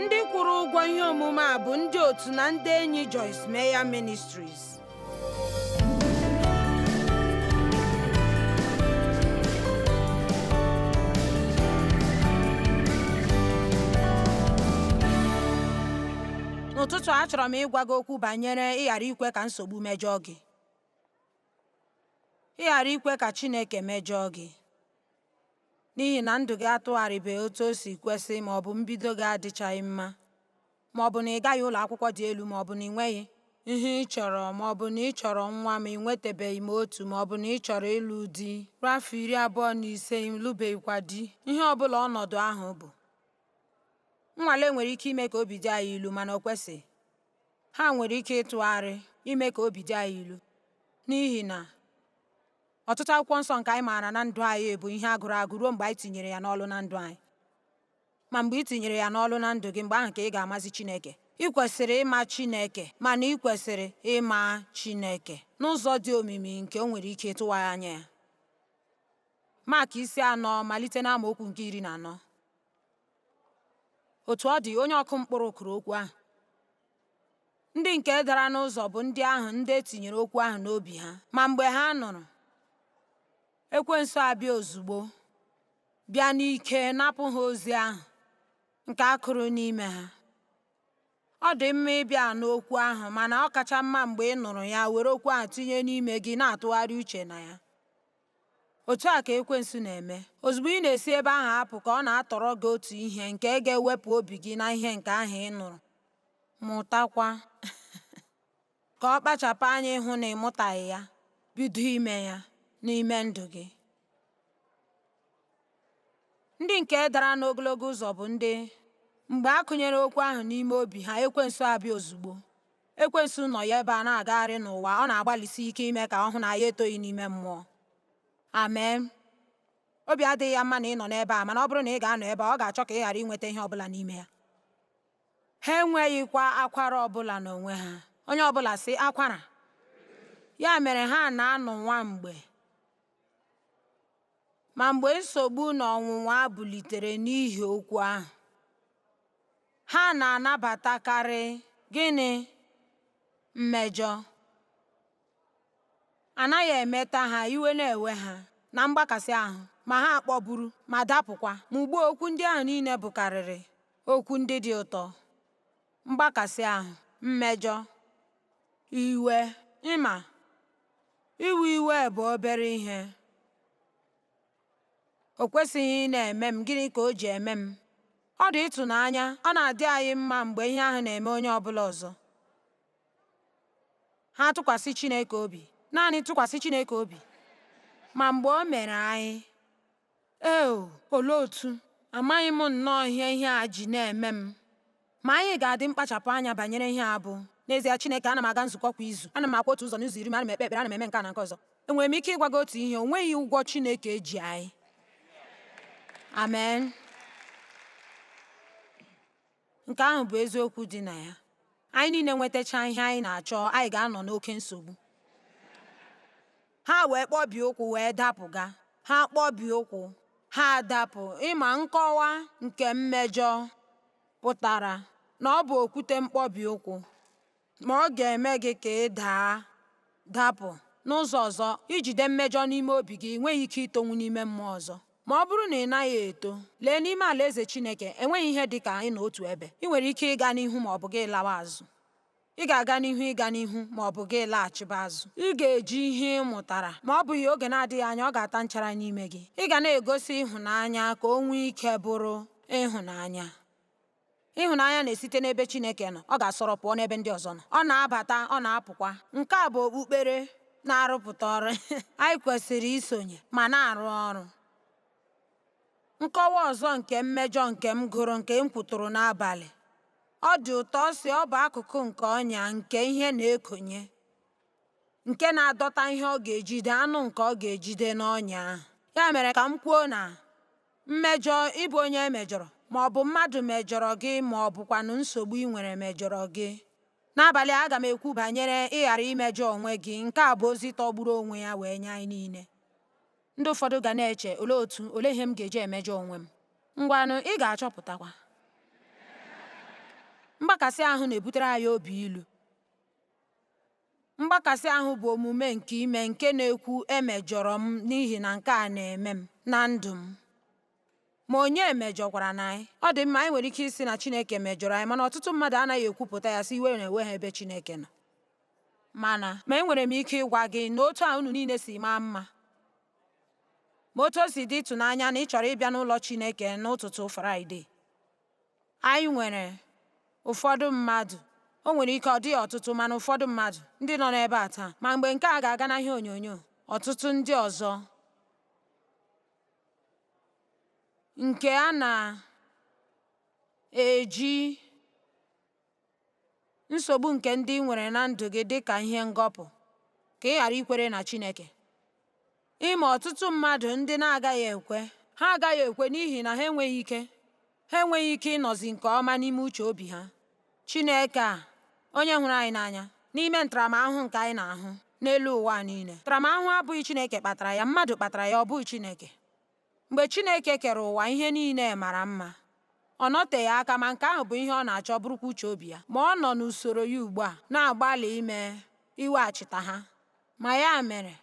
Ndị kwụrụ ụgwọ ihe omume a bụ ndị otu na ndị enyi Joyce Meyer Ministries. N'ụtụtụ a achọrọ m ịgwa gị okwu banyere ịghara ikwe ka nsogbu mejọọ gị. Ịghara ikwe ka Chineke mejọọ gị. N'ihi na ndụ gị atụgharịbeghị otu o si kwesị ma ọ bụ mbido gị adịchaghị mma, ma ọ bụ na ị gaghị ụlọ akwụkwọ dị elu ma ọ bụ na ị nweghị ihe ị chọrọ ma ọ bụ na ị chọrọ nwa ma ị nwetabeghị ma otu ma ọ bụ na ị chọrọ ịlụ di ruo afọ 25 ị lụbeghịkwa di, ihe ọ bụla ọnọdụ ahụ bụ. Nnwale nwere ike ime ka obi dị anyị ilu mana o kwesịghị. Ha nwere ike ịtụgharị ime ka obi dị anyị ilu n'ihi na ọtụtụ akwụkwọ nsọ nke anyị maara na ndụ anyị bụ ihe a gụrụ agụ ruo mgbe anyị tinyere ya n'ọlụ na ndụ anyị. Ma mgbe ị tinyere ya n'ọlụ na ndụ gị, mgbe ahụ ka ị ga-amazi Chineke. Ị kwesịrị ịma Chineke, mana ị kwesịrị ịma Chineke n'ụzọ dị omimi nke o nwere ike ịtụwa anya ya. Mak isi 4 malite n'amaokwu nke 14. Otu ọ dị, onye ọkụ mkpụrụ kụrụ okwu ahụ. Ndị nke dara n'ụzọ bụ ndị ahụ ndị e tinyere okwu ahụ n'obi ha, ma mgbe ha nụrụ, ekwensu abịa ozugbo, bịa n'ike napụ ha ozi ahụ nke a kụrụ n'ime ha. Ọ dị mma ịbịa nụ okwu ahụ, mana ọ kacha mma mgbe ị nụrụ ya, were okwu ahụ tinye n'ime gị na-atụgharị uche na ya. Otu a ka ekwensu na-eme. Ozugbo ị na-esi ebe ahụ apụ ka ọ na-atọrọ gị otu ihe nke ga-ewepụ obi gị na ihe nke ahụ ị nụrụ. Mụtakwa. Ka ọ kpachapụ anya ịhụ na ị mụtaghị ya, bido ime ya n'ime ndụ gị. Ndị nke dara n'ogologo ụzọ bụ ndị, mgbe a kụnyere okwu ahụ n'ime obi ha, ekwensu abịa ozugbo. Ekwensu nọ ya ebe a na-agagharị n'ụwa, ọ na-agbalịsi ike ime ka ọ hụ na anyị etoghị n'ime mmụọ. Amen. Obi adịghị ya mma na ị nọ n'ebe a, mana ọ bụrụ na ị ga-anọ ebe a, ọ ga-achọ ka ị ghara inweta ihe ọ bụla n'ime ya. Ha enweghịkwa akwara ọbụla n'onwe ha. Onye ọbụla sị, akwara. Ya mere ha na-anọ nwa mgbe. Ma mgbe nsogbu na ọnwụnwa bulitere n'ihi okwu ahụ, ha na-anabatakarị gịnị? Mmejọ. Anaghị emeta ha, iwe na-ewe ha, na mgbakasị ahụ, ma ha kpọburu ma dapụkwa. Ma ugbu a okwu ndị ahụ niile bụkarịrị okwu ndị dị ụtọ. Mgbakasị ahụ, mmejọ, iwe, ịma, iwe iwe bụ obere ihe. O kwesịghị ị na-eme m, gịnị ka o ji eme m? Ọ dị ịtụnanya, ọ na-adị anyị mma mgbe ihe ahụ na-eme onye ọ bụla ọzọ. Ha tụkwasị Chineke obi, naanị tụkwasị Chineke obi. Ma mgbe o mere anyị, eo, olee otu? Amaghị m nnọọ ihe ihe a ji na-eme m. Ma anyị ga-adị mkpachapụ anya banyere ihe a bụ, n'ezie, Chineke, ana m aga nzukọ kwa izu, ana m akwụ otu ụzọ n'ụzọ iri m, ana m ekpe ekpere, ana m eme nke a na nke ọzọ. Enwere m ike ịgwa gị otu ihe, o nweghị ụgwọ Chineke ji anyị. Amen. Nke ahụ bụ eziokwu dị na ya. Anyị niile nwetachaa ihe anyị na-achọ, anyị ga-anọ n'oke nsogbu. Ha wee kpọbie ụkwụ wee dapụga. Ha kpọbie ụkwụ, ha adapụ. Ịma nkọwa nke mmejọ pụtara na ọ bụ okwute mkpọbi ụkwụ, ma ọ ga-eme gị ka ị daa dapụ. N'ụzọ ọzọ, ijide mmejọ n'ime obi gị, ị nweghị ike itonwu n'ime mmụọ ọzọ. Ma ọ bụrụ na ị naghị eto, lee, n'ime alaeze Chineke, enweghị ihe dị ka ịnọ otu ebe. Ị nwere ike ịga n'ihu ma ọ bụ gị lawa azụ. Ị ga-aga n'ihu ịga n'ihu ma ọ bụ gị laghachiba azụ. Ị ga-eji ihe ị mụtara, ma ọ bụghị oge na-adịghị anya ọ ga-ata nchara n'ime gị. Ị ga na-egosi ịhụnanya ka o nwee ike bụrụ ịhụnanya. Ịhụnanya na-esite n'ebe Chineke nọ, ọ ga-asọrọ pụọ n'ebe ndị ọzọ nọ. Ọ na-abata, ọ na-apụkwa. Nke a bụ okpukpere na-arụpụta ọrụ. Anyị kwesịrị isonye ma na-arụ ọrụ. Nkọwa ọzọ nke mmejọ nke m gụrụ nke m kwutụrụ n'abalị. Ọ dị ụtọ sị ọ bụ akụkụ nke ọnya nke ihe na-ekonye, nke na-adọta ihe ọ ga-ejide, anụ nke ọ ga-ejide n'ọnya ahụ. Ya mere ka m kwuo na mmejọ, ịbụ onye e mejọrọ, ma ọ bụ mmadụ mejọrọ gị ma ọ bụkwanụ nsogbu i nwere mejọrọ gị. N'abalị a, aga m ekwu banyere ịghara imejọ onwe gị. Nke a bụ ozi tọgburu onwe ya wee nye anyị niile. Ndị ụfọdụ ga na-eche, olee otu, olee ihe m ga-eji emejọ onwe m? Ngwanụ, ị ga-achọpụtakwa. Mgbakasị ahụ na-ebutere anyị obi ilu. Mgbakasị ahụ bụ omume nke ime nke na-ekwu emejọrọ m n'ihi na nke a na-eme m na ndụ m. Ma onye mejọkwara na anyị? Ọ dị mma, anyị nwere ike ịsị na Chineke mejọrọ anyị, mana ọtụtụ mmadụ anaghị ekwupụta ya sị iwe na-ewe ha ebe Chineke nọ. Mana ma enwere m ike ịgwa gị na otu a unu niile si maa mma, ma otu o si dị ịtụnanya na ị chọrọ ịbịa n'ụlọ Chineke n'ụtụtụ Fraịde. Anyị nwere ụfọdụ mmadụ, o nwere ike ọ dịghị ọtụtụ, mana ụfọdụ mmadụ ndị nọ n'ebe a taa. Ma mgbe nke a ga-aga na ihe onyonyo, ọtụtụ ndị ọzọ nke a na-eji nsogbu nke ndị ị nwere na ndụ gị dị ka ihe ngọpụ ka ị ghara ikwere na Chineke. Ịma ọtụtụ mmadụ ndị na-agaghị ekwe. Ha agaghị ekwe n'ihi na ha enweghị ike. Ha enweghị ike ịnọzi nke ọma n'ime uche obi ha. Chineke a, onye hụrụ anyị n'anya, n'ime ntaramahụhụ nke anyị na-ahụ n'elu ụwa niile. Ntaramahụhụ abụghị Chineke kpatara ya, mmadụ kpatara ya, ọ bụghị Chineke. Mgbe Chineke kere ụwa, ihe niile mara mma. Ọ nọteghị aka, ma nke ahụ bụ ihe ọ na-achọ, bụrụkwa uche obi ya. Ma ọ nọ n'usoro ya ugbu a, na-agbalị ime iweghachita ha. Ma ya mere,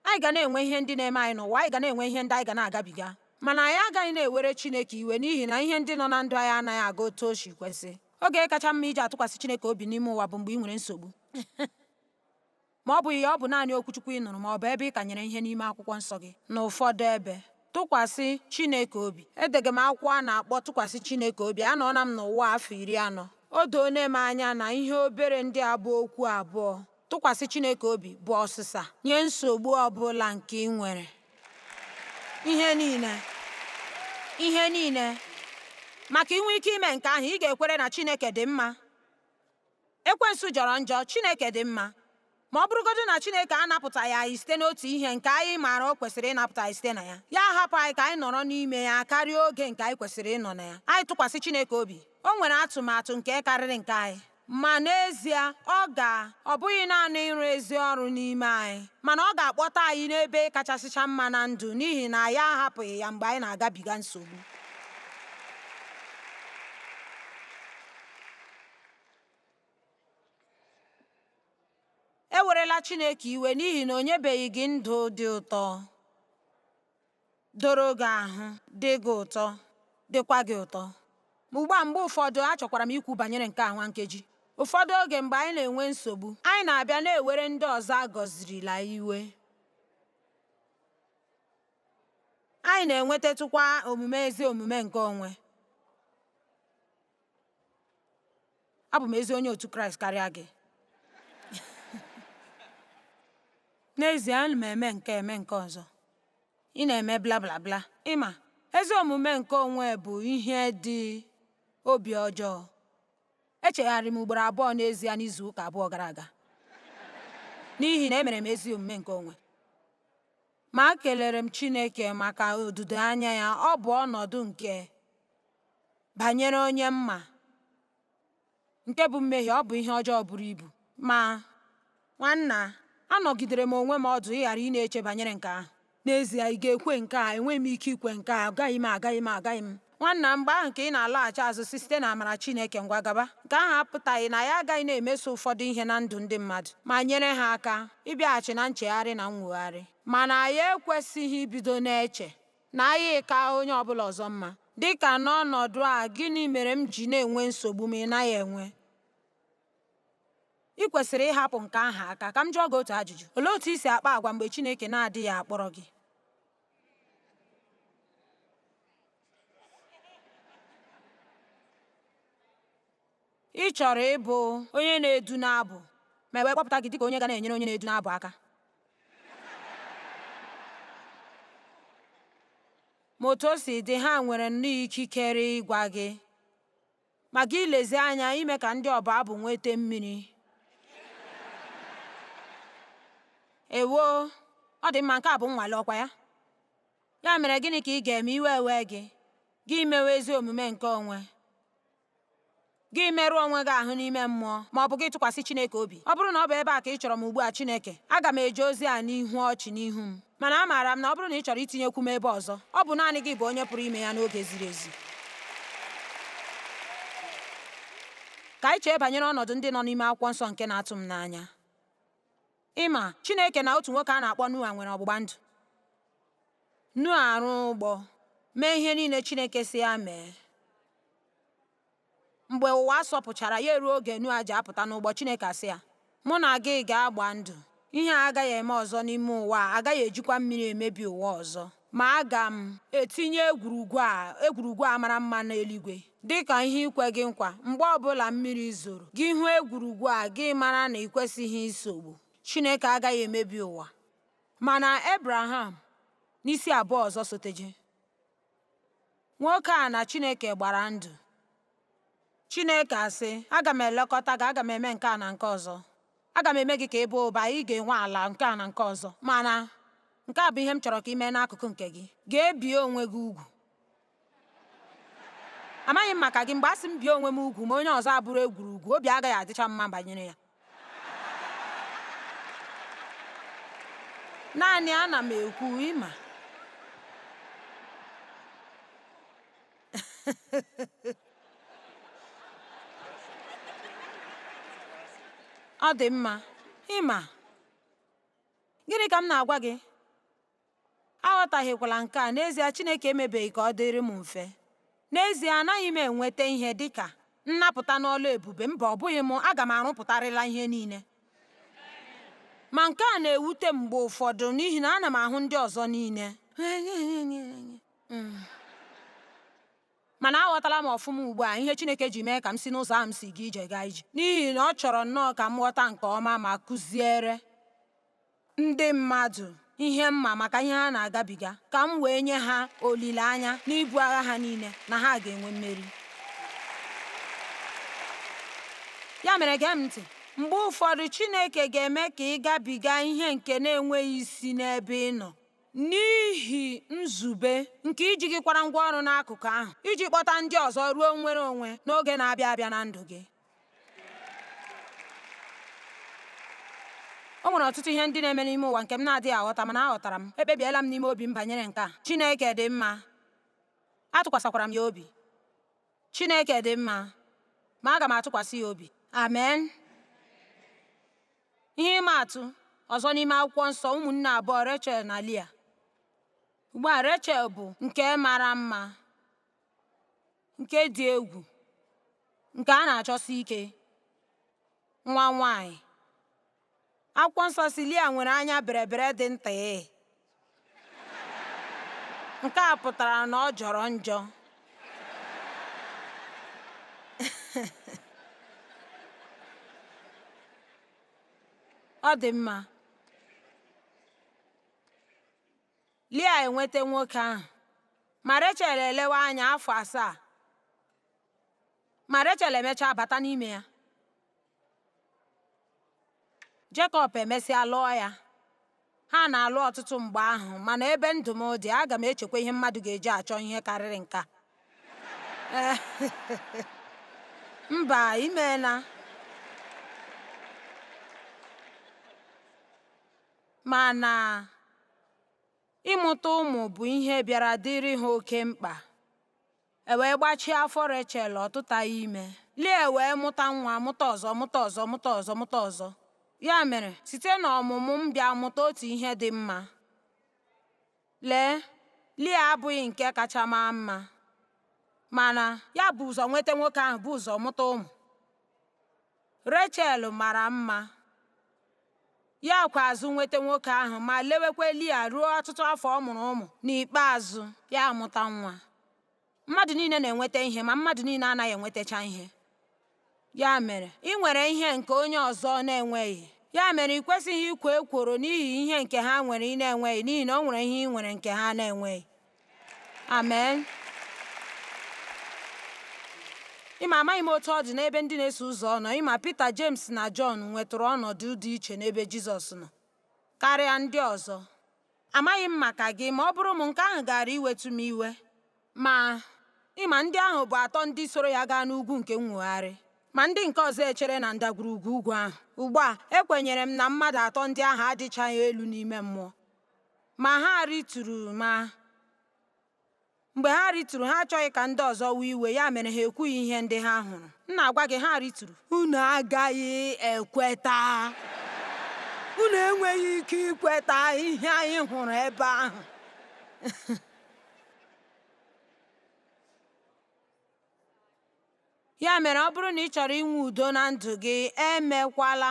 anyị ga na-enwe ihe ndị na-eme anyị n'ụwa, anyị ga na-enwe ihe ndị anyị ga na-agabiga. Mana anyị agaghị na-ewere Chineke iwe n'ihi na ihe ndị nọ na ndụ anyị anaghị aga otu o si kwesị. Oge kacha mma iji atụkwasị Chineke obi n'ime ụwa bụ mgbe ị nwere nsogbu. Ma ọ bụghị ya, ọ bụ naanị okwuchukwu ị nụrụ ma ọ bụ ebe ị kanyere ihe n'ime akwụkwọ nsọ gị. N'ụfọdụ ebe, tụkwasị Chineke obi. Edege m akwụkwọ a na-akpọ Tụkwasị Chineke Obi. Anọọla m n'ụwa afọ 40. O doone m anya na ihe obere ndị a bụ okwu abụọ. Tụkwasị Chineke obi bụ ọsịsa nye nsogbu ọ bụla nke ị nwere. Ihe niile. Ihe niile. Maka inwe ike ime nke ahụ, ị ga-ekwere na Chineke dị mma. Ekwensu jọrọ njọ, Chineke dị mma. Ma ọ bụrụgodị na Chineke anapụtaghị anyị site n'otu ihe nke anyị maara o kwesịrị ịnapụta anyị site na ya, ya ahapụ anyị ka anyị nọrọ n'ime ya karịa oge nke anyị kwesịrị ịnọ na ya. Anyị tụkwasị Chineke obi. O nwere atụmatụ nke karịrị nke anyị. Ma n'ezie, ọ ga, ọ bụghị naanị ịrụ ezi ọrụ n'ime anyị, mana ọ ga-akpọta anyị n'ebe kachasịcha mma na ndụ n'ihi na anyị ahapụghị ya mgbe anyị na-agabiga nsogbu. Ewerela Chineke iwe n'ihi na o nyebeghị gị ndụ dị ụtọ, doro gị ahụ, dị gị ụtọ, dịkwa gị ụtọ. Ma ugbu a, mgbe ụfọdụ achọkwara m ikwu banyere nke a nwa nkeji. Ụfọdụ oge mgbe anyị na-enwe nsogbu, anyị na-abịa na-ewere ndị ọzọ a gọzirila iwe. Anyị na-enwetatụkwa omume ezi omume nke onwe. Abụ m ezi onye otu Kraịst karịa gị. N'ezie, ana m eme nke eme nke ọzọ. Ị na-eme bla bla bla. Ịma, ezi omume nke onwe bụ ihe dị obi ọjọọ. Echegharịrị m ugboro abụọ n'ezie n'izu ụka abụọ gara aga. N'ihi na emere m ezi omume nke onwe. Ma kelere m Chineke maka odudo anya ya. Ọ bụ ọnọdụ nke banyere onye mma nke bụ mmehie, ọ bụ ihe ọjọọ buru ibu. Ma, nwanna, anọgidere m onwe m ọdụ ịghara ị na-eche banyere nke ahụ. N'ezie, ị ga-ekwe nke a, enweghị m ike ikwe nke a, agaghị m, agaghị m, agaghị m. Nwanna, mgbe ahụ ka ị na-alaghachi azụ si site n'amara Chineke ngwa gaba. Nke ahụ apụtaghị na ya agaghị na-emeso ụfọdụ ihe na ndụ ndị mmadụ ma nyere ha aka ịbịaghachi na nchegharị na nnwogharị. Mana anyị ekwesịghị ibido na-eche na anyị ka onye ọbụla ọzọ mma. Dị ka n'ọnọdụ a, gịnị mere m ji na-enwe nsogbu ma ị naghị enwe? Ị kwesịrị ịhapụ nke ahụ aka. Ka m jụọ gị otu ajụjụ. Olee otu i si akpa agwa mgbe Chineke na-adịghị akpọrọ gị? Ị chọrọ ịbụ onye na-edu n'abụ, ma e wee kpọpụta gị dịka onye ga na-enyere onye na-edu n'abụ aka. Ma otu o si dị, ha nwere nnọọ ikikere ịgwa gị ma gị lezie anya ime ka ndị ọbụ abụ nweta mmiri. Ewo, ọ dị mma, nke a bụ nnwale ọkwa ya. Ya mere gịnị ka ị ga-eme iwe wee gị, gị mewe ezi omume nke onwe gị, merụọ onwe gị ahụ n'ime mmụọ, ma ọ bụ gị tụkwasị Chineke obi? Ọ bụrụ na ọ bụ ebe a ka ị chọrọ m ugbu a, Chineke, aga m eje ozi a n'ihu ọchị n'ihu m. Mana amaara m na ọ bụrụ na ị chọrọ itinyekwu m ebe ọzọ, ọ bụ naanị gị bụ onye pụrụ ime ya n'oge ziri ezi. Ka anyị chee banyere ọnọdụ ndị nọ n'ime Akwụkwọ Nsọ nke na-atụ m n'anya. Ịma, Chineke na otu nwoke a na-akpọ Noa nwere ọgbụgba ndụ. Noa arụ ụgbọ, mee ihe niile Chineke sị ya mee. Mgbe ụwa sọpụchara, ya eruo oge Noa ji apụta n'ụgbọ, Chineke asị ya, Mụ na gị ga-agba ndụ. Ihe a agaghị eme ọzọ n'ime ụwa a, agaghị ejikwa mmiri emebi ụwa ọzọ. Ma aga m etinye egwurugwu a egwurugwu a mara mma n'eluigwe dị ka ihe ikwe gị nkwa. Mgbe ọbụla mmiri zoro, gị hụ egwurugwu a, gị mara na ị kwesịghị isogbu. Chineke agaghị emebi ụwa. Mana Abraham, n'isi abụọ ọzọ soteje, nwoke a na Chineke gbara ndụ. Chineke asị, aga m elekọta gị, aga m eme nke a na nke ọzọ. Aga m eme gị ka ị baa ụba, ị ga-enwe ala nke a na nke ọzọ. Mana nke a bụ ihe m chọrọ ka ị mee n'akụkụ nke gị. Gaa bie onwe gị ugwu. Amaghị m maka gị, mgbe a sị m bie onwe m ugwu ma onye ọzọ abụrụ egwurugwu, obi agaghị adịcha mma banyere ya. Naanị ana m ekwu, ịma. Ọ dị mma, ịma. Gịnị ka m na-agwa gị? Aghọtahiekwala nke a. N'ezie, Chineke emebeghị ka ọ dịrị m mfe. N'ezie, anaghị m enweta ihe dị ka nnapụta n'ọlụ ebube. Mba, ọ bụghị m, aga m arụpụtarịla ihe niile. Ma nke a na-ewute m mgbe ụfọdụ n'ihi na ana m ahụ ndị ọzọ niile. Mana aghọtala m ọfụma ugbu a ihe Chineke ji mee ka m si n'ụzọ ahụ m si gaa ije gaa ije. N'ihi na ọ chọrọ nnọọ ka m ghọta nke ọma ma kụziere ndị mmadụ ihe mma maka ihe ha na-agabiga, ka m wee nye ha olileanya n'ibu agha ha niile na ha ga-enwe mmeri. Ya mere gee m ntị. Mgbe ụfọdụ Chineke ga-eme ka ị gabiga ihe nke na-enweghị isi n'ebe ị nọ n'ihi nzube nke iji gị kwara ngwa ọrụ n'akụkụ ahụ iji kpọta ndị ọzọ ruo nnwere onwe n'oge na-abịa abịa na ndụ gị. O nwere ọtụtụ ihe ndị na-eme n'ime ụwa nke m na-adịghị aghọta, mana aghọtara m. Ekpebiela m n'ime obi m banyere nke a. Chineke dị mma, atụkwasịkwara m ya obi. Chineke dị mma, ma aga m atụkwasị ya obi. Amen. Ihe ịma atụ ọzọ n'ime Akwụkwọ Nsọ, ụmụnne abụọ, Rechel na Lia. Ugbu a, Rechel bụ nke mara mma, nke dị egwu, nke a na-achọsi ike, nwa nwanyị. Akwụkwọ Nsọ sị Lia nwere anya berebere dị nta. Nke a pụtara na ọ jọrọ njọ. Ọ dị mma. Lia enweta nwoke ahụ, ma Rechel elewe anya afọ 7, ma Rechel emechaa bata n'ime ya. Jekọb emesịa lụọ ya. Ha na-alụ ọtụtụ mgbe ahụ, mana ebe ndụ m dị, aga m echekwa ihe mmadụ ga-eji achọ ihe karịrị nke a. Mba, imeela. Mana ịmụta ụmụ bụ ihe bịara dịrị ha oke mkpa. E wee gbachie afọ Rechel, ọ tụtaghị ime. Lia wee mụta nwa, mụta ọzọ, mụta ọzọ, mụta ọzọ, mụta ọzọ. Ya mere, site n'ọmụmụ m bịa mụta otu ihe dị mma. Lee, Lia abụghị nke kacha maa mma, mana ya bụ ụzọ nweta nwoke ahụ bụ ụzọ mụta ụmụ. Rechel mara mma, ya kwa azụ nweta nwoke ahụ ma lewekwa Lia ruo ọtụtụ afọ ọ mụrụ ụmụ. N'ikpeazụ, ya amụta nwa. Mmadụ niile na-enweta ihe, ma mmadụ niile anaghị enwetacha ihe. Ya mere, ị nwere ihe nke onye ọzọ na-enweghị. Ya mere, ị kwesịghị ikwo ekworo n'ihi ihe nke ha nwere ị na-enweghị, n'ihi na o nwere ihe ị nwere nke ha na-enweghị. Amen. Ịma, amaghị m otu ọ dị n'ebe ndị na-eso ụzọ nọ. Ịma, Pita, James na Jọn nwetụrụ ọnọdụ dị iche n'ebe Jizọs nọ karịa ndị ọzọ. Amaghị m maka gị, ma ọ bụrụ m, nke ahụ gaara iwetu m iwe. Ma ịma, ndị ahụ bụ atọ ndị soro ya gaa n'ugwu nke nnwogharị, ma ndị nke ọzọ echere na ndagwurugwu ugwu ahụ. Ugbu a, ekwenyere m na mmadụ atọ ndị ahụ adịchaghị elu n'ime mmụọ, ma ha rituru. Ma Mgbe ha rịturu, ha achọghị ka ndị ọzọ wee iwe, ya mere ha ekwughị ihe ndị ha hụrụ. M na-agwa gị, ha rịturu. Unu agaghị ekweta. Unu enweghị ike ikweta ihe anyị hụrụ ebe ahụ. Ya mere, ọ bụrụ na ị chọrọ inwe udo na ndụ gị, emekwala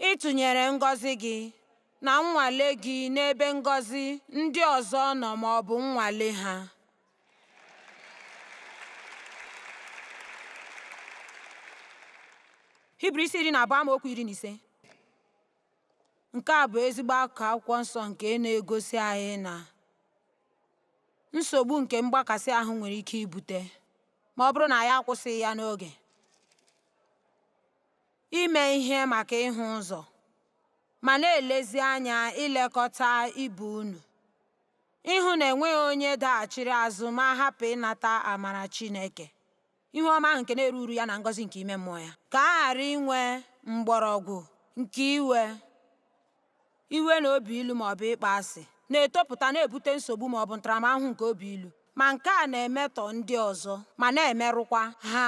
ịtụnyere ngọzi gị na nnwale gị n'ebe ngọzi ndị ọzọ nọ ma ọ bụ nnwale ha. Hibru isi 12 amaokwu 15. Nke a bụ ezigbo akụkụ akwụkwọ nsọ nke na-egosi anyị na nsogbu nke mgbakasị ahụ nwere ike ibute ma ọ bụrụ na anyị akwụsịghị ya n'oge. Ime ihe maka ịhụ ụzọ, ma na-elezi anya ilekọta ibe unu, ịhụ na enweghị onye daghachiri azụ ma hapụ ịnata amara Chineke, ihu ọma ahụ nke na-eru uru ya na ngọzi nke ime mmụọ ya, ka a ghara inwe mgbọrọgwụ nke iwe iwe na obi ilu ma ọ bụ ịkpọ asị na-etopụta na-ebute nsogbu ma ọ bụ ntaramahụhụ nke obi ilu, ma nke a na-emetọ ndị ọzọ ma na-emerụkwa ha.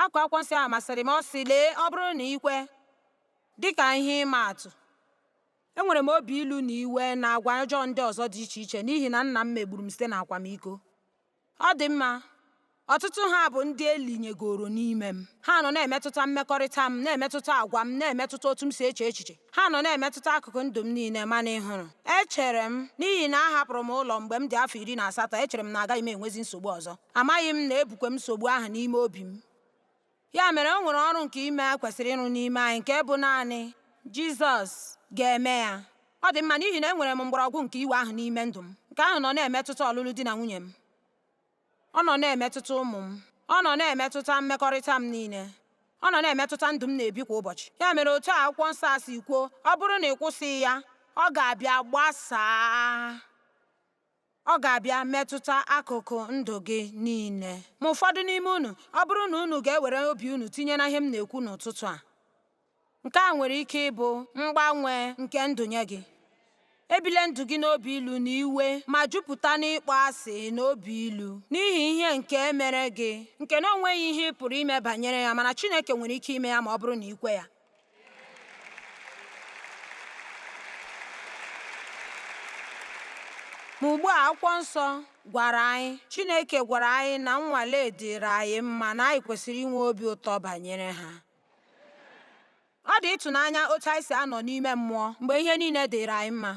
Akụkụ akwụkwọ nsọ ahụ masịrị m. Ọ sị, lee, ọ bụrụ na ị kwe, dịka ihe ịma atụ, enwere m obi ilu na iwe na agwa ọjọọ ndị ọzọ dị iche iche n'ihi na nna m megburu m site n'akwamiko. Ọ dị mma, ọtụtụ ha bụ ndị e linyegoro n'ime m. Ha nọ na-emetụta mmekọrịta m, na-emetụta agwa m, na-emetụta otu m si eche echiche. Ha nọ na-emetụta akụkụ ndụ m niile, mana ị hụrụ, echere m, n'ihi na ahapụrụ m ụlọ mgbe m dị afọ 18, echere m na agaghị m enwezi nsogbu ọzọ. Amaghị m na ebukwe m nsogbu ahụ n'ime obi m. Ya mere, o nwere ọrụ nke ime a kwesịrị ịrụ n'ime anyị nke bụ naanị Jizọs ga-eme ya. Ọ dị mma n'ihi na enwere m mgbọrọgwụ nke iwe ahụ n'ime ndụ m. Nke ahụ nọ na-emetụta ọlụlụ di na nwunye m. Ọ nọ na-emetụta ụmụ m. Ọ nọ na-emetụta mmekọrịta m niile. Ọ nọ na-emetụta ndụ m na-ebi kwa ụbọchị. Ya mere otu a akwụkwọ nsọ a si kwuo, ọ bụrụ na ị kwụsịghị ya, ọ ga-abịa gbasaa. Ọ ga-abịa metụta akụkụ ndụ gị niile. Ma ụfọdụ n'ime unu, ọ bụrụ na unu ga-ewere obi unu tinye na ihe m na-ekwu n'ụtụtụ a, nke a nwere ike ịbụ mgbanwe nke ndụ nye gị. Ebile ndụ gị n'obi ilu na iwe ma jupụta n'ịkpọ asị na obi ilu n'ihi ihe nke mere gị nke na o nweghị ihe ị pụrụ ime banyere ya, mana Chineke nwere ike ime ya ma ọ bụrụ na i kwe ya. Ma ugbu a akwụkwọ nsọ gwara anyị, Chineke gwara anyị na nnwale dịrị anyị mma na anyị kwesịrị inwe obi ụtọ banyere ha. Ọ dị ịtụnanya otu anyị si anọ n'ime mmụọ mgbe ihe niile dịrị anyị mma,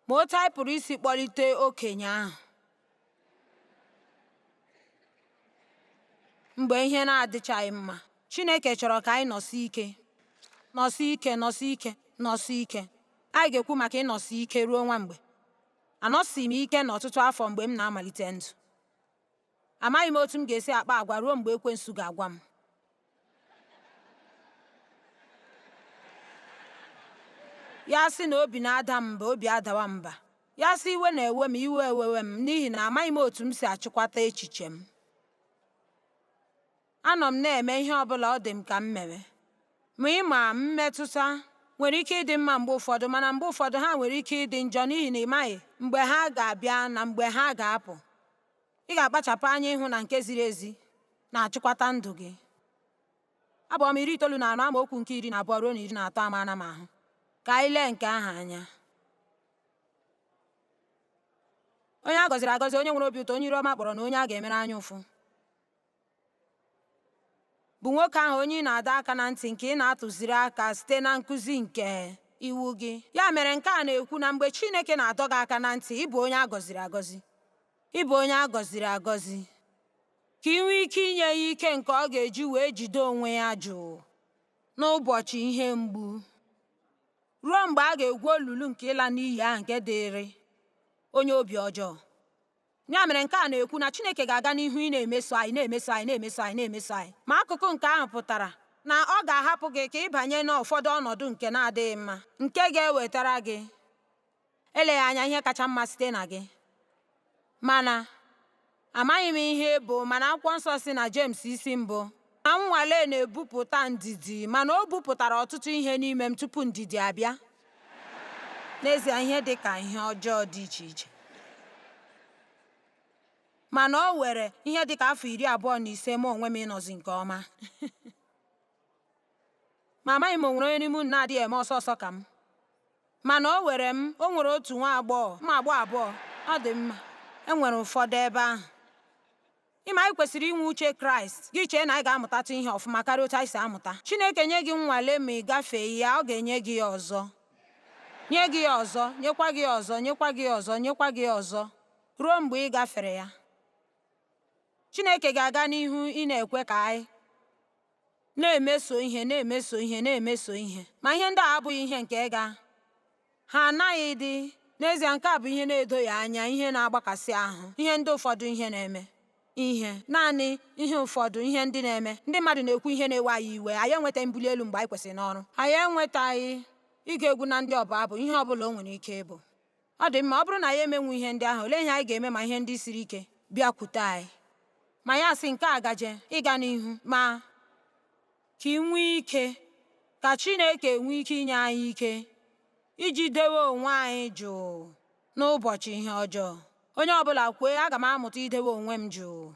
ma otu anyị pụrụ isi kpọlite okenye ahụ mgbe ihe na-adịchaghị mma. Chineke chọrọ ka anyị nọsie ike, nọsie ike, nọsie ike, nọsie ike. Anyị ga-ekwu maka ịnọsi ike ruo nwa mgbe. Anọsighị m ike n'ọtụtụ afọ mgbe m na-amalite ndụ. Amaghị m otu m ga-esi akpa agwa ruo mgbe ekwensu ga-agwa m. Ya sị na obi na-ada m mba, obi adawa m mba. Ya sị iwe na-ewe m, iwe ewewe m n'ihi na amaghị m otu m si achịkwata echiche m. Anọ m na-eme ihe ọ bụla ọ dị m ka m mewe. Ma ị ma, mmetụta nwere ike ịdị mma mgbe ụfọdụ, mana mgbe ụfọdụ ha nwere ike ịdị njọ n'ihi na ị maghị mgbe ha ga-abịa na mgbe ha ga-apụ. Ị ga-akpachapụ anya ịhụ na nke ziri ezi na-achịkwata ndụ gị. Abụ Ọma 94 amaokwu nke 12 ruo na 13 amaana m ahụ. Ka anyị lee nke ahụ anya. Onye a gọziri agọzi, onye nwere obi ụtọ, onye iru ọma kpọrọ na onye a ga-emere anya ụfụ, bụ nwoke ahụ onye ị na-adọ aka na ntị nke ị na-atụziri aka site na nkuzi nke iwu gị. Ya mere nke a na-ekwu na mgbe Chineke na-adọ gị aka na ntị, ị bụ onye a gọziri agọzi. Ị bụ onye a gọziri agọzi. Ka ị nwee ike inye ya ike nke ọ ga-eji wee jide onwe ya jụụ n'ụbọchị ihe mgbu, ruo mgbe a ga-egwu olulu nke ịla n'iyi ahụ nke dịịrị onye obi ọjọọ. Ya mere nke a na-ekwu na Chineke ga-aga n'ihu ị na-emeso anyị, na-emeso anyị, na-emeso anyị, na-emeso anyị. Ma akụkụ nke ahụ pụtara na ọ ga-ahapụ gị ka ị banye n'ụfọdụ ọnọdụ nke na-adịghị mma, nke ga-ewetara gị eleghị anya ihe kacha mma site na gị. Mana amaghị m ihe bụ, mana akwụkwọ nsọ si na Jems isi mbụ na nnwale na-ebupụta ndidi, mana o bupụtara ọtụtụ ihe n'ime m tupu ndidi abịa. N'ezie, ihe dị ka ihe ọjọọ dị iche iche. Mana o were ihe dị ka afọ 25 mụ onwe m ịnọzi nke ọma. Ma amaghị m o nwere onye n'ime unu na-adịghị eme ọsọ ọsọ ka m. Mana o were m, o nwere otu nwa agbọghọ, ụmụ agbọghọ abụọ, ọ dị mma. E nwere ụfọdụ ebe ahụ. Ịma anyị kwesịrị inwe uche Kraịst, gị chee na anyị ga-amụtatụ ihe ọfụma karịa otu anyị si amụta. Chineke nye gị nnwale ma ị gafeghị ya, ọ ga-enye gị ya ọzọ. Nye gị ya ọzọ, nyekwa gị ya ọzọ, nyekwa gị ya ọzọ, nyekwa gị ya ọzọ, ruo mgbe ị gafere ya. Chineke ga-aga n'ihu ị na-ekwe ka anyị na-emeso ihe, na-emeso ihe, na-emeso ihe. Ma ihe ndị a abụghị ihe nke ga. Ha anaghị dị. N'ezie, nke a bụ ihe na-edoghị anya, ihe na-agbakasị ahụ, ihe ndị ụfọdụ ihe na-eme. Ihe, naanị ihe ụfọdụ ihe ndị na-eme. Ndị mmadụ na-ekwu ihe na-ewe anyị iwe. Anyị enwetaghị mbuli elu mgbe anyị kwesịrị n'ọrụ. Anyị enwetaghị ịgụ egwu na ndị ọbụ abụ, ihe ọ bụla o nwere ike ịbụ. Ọ dị mma, ọ bụrụ na anyị emenwu ihe ndị ahụ, olee ihe anyị ga-eme ma ihe ndị siri ike bịakwute anyị? Ma ya sị nke a gaje ịga n'ihu, ma ka ị nwee ike, ka Chineke nwee ike inye anyị ike iji dewe onwe anyị jụụ n'ụbọchị ihe ọjọọ. Onye ọbụla kwee, aga m amụta idewe onwe m jụụ.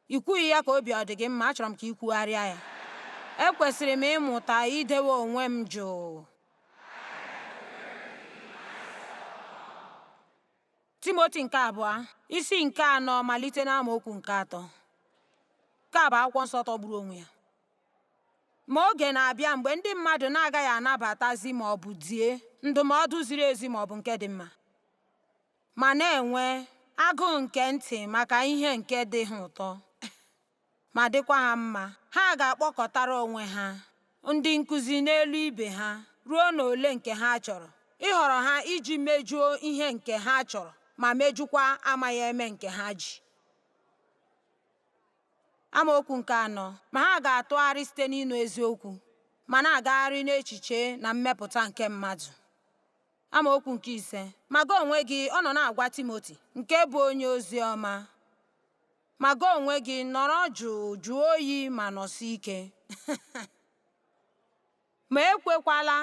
I kwughị ya ka obi ọ dị gị mma, achọrọ m ka ị kwugharịa ya. Ekwesịrị m ịmụta idewe onwe m jụụ. Timoti nke abụọ, isi nke anọ malite n'amaokwu nke atọ. Nke a bụ akwụkwọ nsọ tọgburu onwe ya. Ma oge na-abịa mgbe ndị mmadụ na-agaghị anabatazi ma ọ bụ die ndụmọdụ ziri ezi ma ọ bụ nke dị mma, ma na-enwe agụụ nke ntị maka ihe nke dị ha ụtọ ma dịkwa ha mma. Ha ga-akpọkọtara onwe ha ndị nkuzi n'elu ibe ha ruo n'ole nke ha chọrọ, ịhọrọ ha iji mejuo ihe nke ha chọrọ ma mejukwa amaghị eme nke ha ji. Amaokwu nke anọ, ma ha ga-atụgharị site n'ịnụ eziokwu ma na-agagharị n'echiche na mmepụta nke mmadụ. Amaokwu nke ise, ma gị onwe gị, ọ nọ na-agwa Timoti, nke bụ onye ozi ọma, ma gị onwe gị nọrọ jụụ, jụọ oyi ma nọsie ike. Ma ekwekwala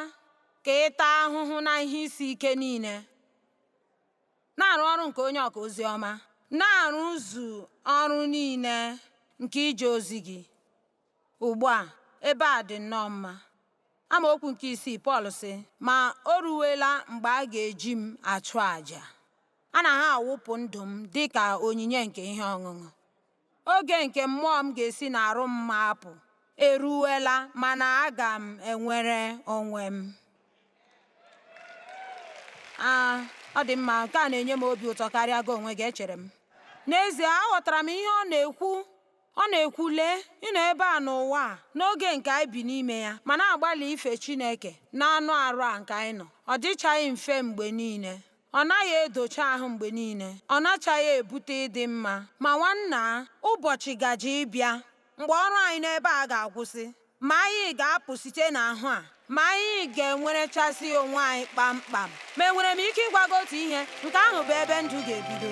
ka ị taa ahụhụ na ihe isi ike niile. Na-arụ ọrụ nke onye ọka ozi ọma, na-arụzu ọrụ niile nke ije ozi gị. Ugbu a, ebe a dị nnọọ mma. Amaokwu nke isii, Pọl sị, ma o ruwela mgbe a ga-eji m achụ àjà. A na ha awụpụ ndụ m dị ka onyinye nke ihe ọṅụṅụ. Oge nke mmụọ m ga-esi n'arụ m ma apụ eruwela, mana aga m enwere onwe m. Aa, ọ dị mma, nke a na-enye m obi ụtọ karịa gị onwe gị, echere m. N'ezie, aghọtara m ihe ọ na-ekwu. Ọ na-ekwu, lee, ị nọ ebe a n'ụwa a, n'oge nke anyị bi n'ime ya, ma na-agbalị ife Chineke n'anụ arụ a nke anyị nọ. Ọ dịchaghị mfe mgbe niile. Ọ naghị edocha ahụ mgbe niile. Ọ nachaghị ebute ịdị mma. Ma nwanna, ụbọchị gaje ịbịa mgbe ọrụ anyị n'ebe a ga-agwụsị, ma anyị ga-apụ site n'ahụ a, ma anyị ga-enwerechasị onwe anyị kpamkpam. Ma enwere m ike ịgwa gị otu ihe, nke ahụ bụ ebe ndụ ga-ebido.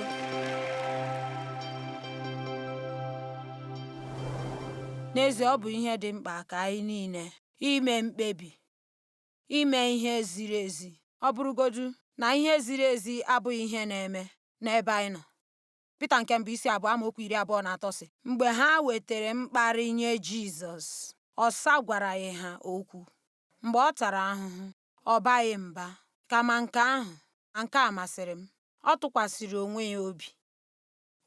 N'ezie, ọ bụ ihe dị mkpa ka anyị niile ime mkpebi, ime ihe ziri ezi, ọ bụrụgodu na ihe ziri ezi abụghị ihe na-eme n'ebe anyị nọ. Pita nke mbụ isi abụọ amaokwu 23 sị, mgbe ha wetara mkparị nye Jizọs, ọ sagwaraghị ha okwu. Mgbe ọ tara ahụhụ, ọ baghị mba. Kama nke ahụ, ma nke a masịrị m, ọ tụkwasịrị onwe ya obi,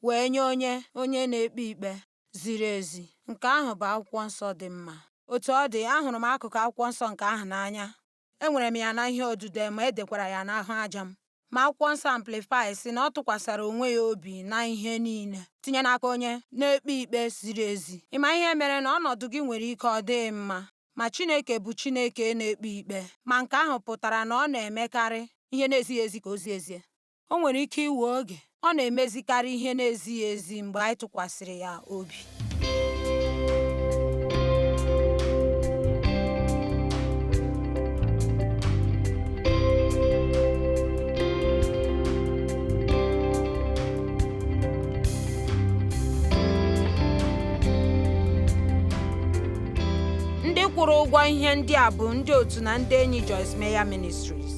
wee nye onye onye na-ekpe ikpe ziri ezi. Nke ahụ bụ akwụkwọ nsọ dị mma. Otu ọ dị, ahụrụ m akụkụ akwụkwọ nsọ nke ahụ n'anya. Enwere m ya na ihe odide ma edekwara ya n'ahụ aja m. Ma akwụkwọ nsọ Amplify sị na ọ tụkwasara onwe ya obi na ihe niile, tinye n'aka onye na-ekpe ikpe ziri ezi. Ị ma ihe mere na ọnọdụ gị nwere ike ọ dịghị mma, ma Chineke bụ Chineke na-ekpe ikpe, ma nke ahụ pụtara na ọ na-emekarị ihe na-ezighị ezi ka o zie ezie. O nwere ike iwe oge, ọ na-emezikarị ihe na-ezighị ezi mgbe anyị tụkwasịrị ya obi. Ndị kwụrụ ụgwọ ihe ndị a bụ ndị otu na ndị enyi Joyce Meyer Ministries.